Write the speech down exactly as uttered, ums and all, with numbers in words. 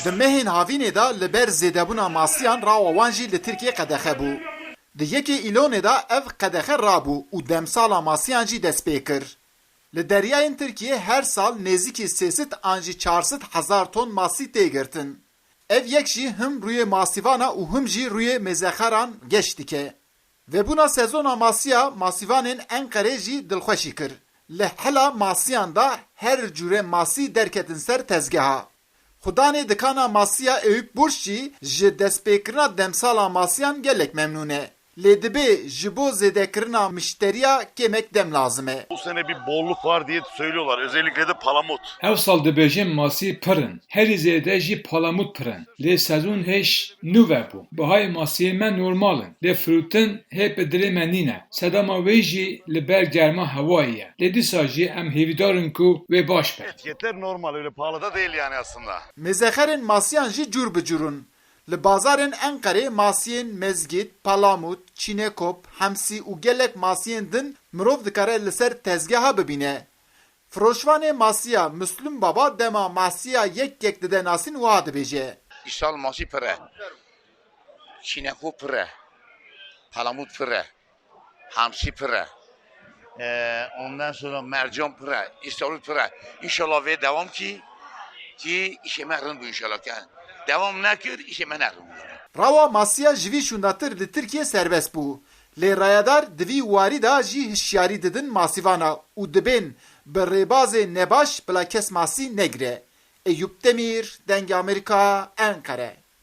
Di mehên havînê de li ber zêdebûna masiyan rawa wan jî li Tirkiyê qedexe bû. Di yekê Îlonê de ev qedexe rabû û demsala masiyan jî dest pê kir. Li deryayên Tirkiyê her sal nêzîkî sê sed an jî çar sed hezar ton masî tê girtin. Ev yek jî him rûyê masîvana û him jî rûyê mêzexeran geş dike. Vebûna sezona masiya masîvanên Enqerê jî dilxweşî kir. Li hela masiyan de her cûre masî derketin ser tezgeha. Xudanê dikana masiya Eyüp Burç jî ji destpêkirina demsala masiyan gelek memnûn e. Lê dibê ji bo zêdekirina mişteriya kêmek dem lazim e. Bu sene bir bolluk var diye söylüyorlar. Özellikle de palamut. Ev sal dibêjin masî pir in. Herî zêde jî palamût pir in. Lê sezon hêj nû vebû. Bihayê masiyê me normal in. Lê firotin hê bi dilê me nîne. Sedema wê jî li ber germa hewayê ye. Lê dîsa jî em hêvîdar in ku wê baş be. Etiketler normal, öyle pahalı da değil yani aslında. Mêzexerên masiyan jî cûr bi cûr in. Li bazarên Enqerê masiyên mezgît, palamût, çînekop, hemsî û gelek masiyên din mirov dikare li ser tezgeha bibîne. Firoşvanê masiya Müslüm Baba dema masiya yek yek dide nasîn wiha dibêje. Îsal masî pir e. Çînekop pir e. Palamût pir e. Hamsî pir e. Ee, ondan sonra mercan pir e. Îsavût pir e. Înşallah vê devam kî, kî îşê me rind bû înşallah. Ke devam nekir, îşê me ne rind bû. Rawa masiya ji vî şûndatir li Tirkiye serbest bû. Lê rayedar di vî warî de jî hişyarî didin masîvana û dibên bi rêbazê nebaş bila kes masî negire. Eyüp Demir, Dengê Amerîka, Enqere.